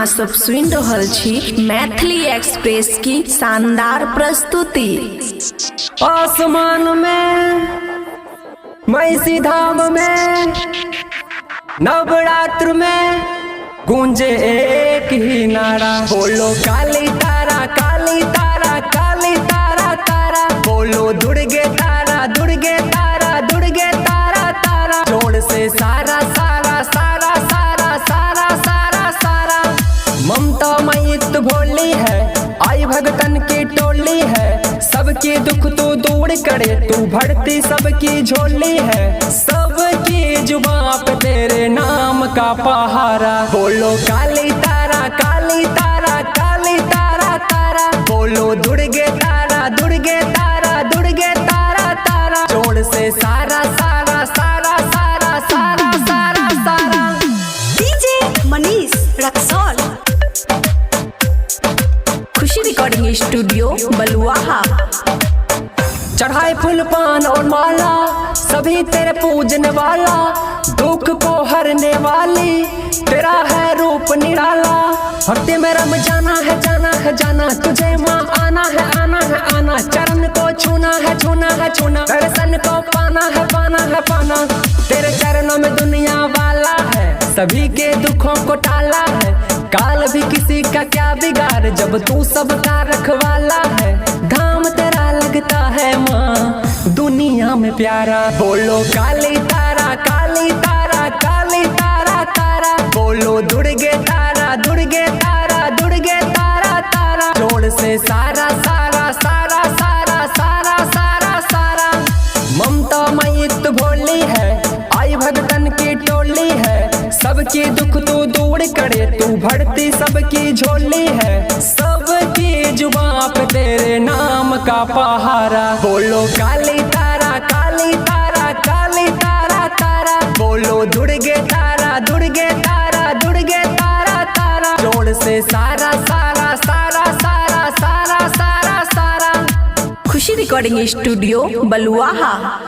सब सुनि रहल छी मैथिली एक्सप्रेस की शानदार प्रस्तुति। आसमान में मैसी धाम में नवरात्र में गूंजे एक ही नारा। बोलो काली तारा काली तारा काली तारा तारा। बोलो दुर्गे तारा दुर्गे तारा दुर्गे तारा तारा। जोड़ से सारा सारा सारा सारा सारा सारा सारा। ममता मई तो भोली है, आई भगतन की टोली है। सबके दुख तू दूर करे, तू भरती सबकी झोली है। सबकी जुबां पे तेरे नाम का पहारा। बोलो काली तारा काली तारा काली तारा तारा। बोलो दुर्गे तारा दुर्गे तारा दुर्गे तारा तारा। जोड़ से सारा सारा सारा सारा सारा सारा सारा। DJ Manish Raxaul. Khushi recording studio Baluaha. चढ़ाए फूल पान और माला, सभी तेरे पूजने वाला। दुख को हरने वाली तेरा है रूप निराला। भक्ति में रम जाना है जाना है जाना, तुझे माँ आना है आना है आना। चरण को छूना है छूना है छूना, दर्शन को पाना है पाना है पाना। तेरे चरणों में दुनिया वाला है, सभी के दुखों को टाला है। काल भी किसी का क्या बिगाड़, जब तू सबका रखवाला है। धाम तेरा लगता है माँ दुनिया में प्यारा। बोलो काली तारा काली तारा काली तारा तारा। बोलो दुर्गे तारा दुर्गे तारा दुर्गे तारा तारा। जोड़ से सारा सारा सारा सारा सारा सारा सारा। ममता मई तो भोली है, आई भगतन की टोली है। सबके दुख तू दूर करे, तू भरती सबकी झोली है। सबकी जुबां पे तेरे नाम का पहारा। बोलो काली तारा काली तारा काली तारा तारा। बोलो दुर्गे तारा दुर्गे तारा दुर्गे तारा तारा। जोड़ से सारा सारा सारा सारा सारा सारा सारा। खुशी रिकॉर्डिंग स्टूडियो बलुआहा।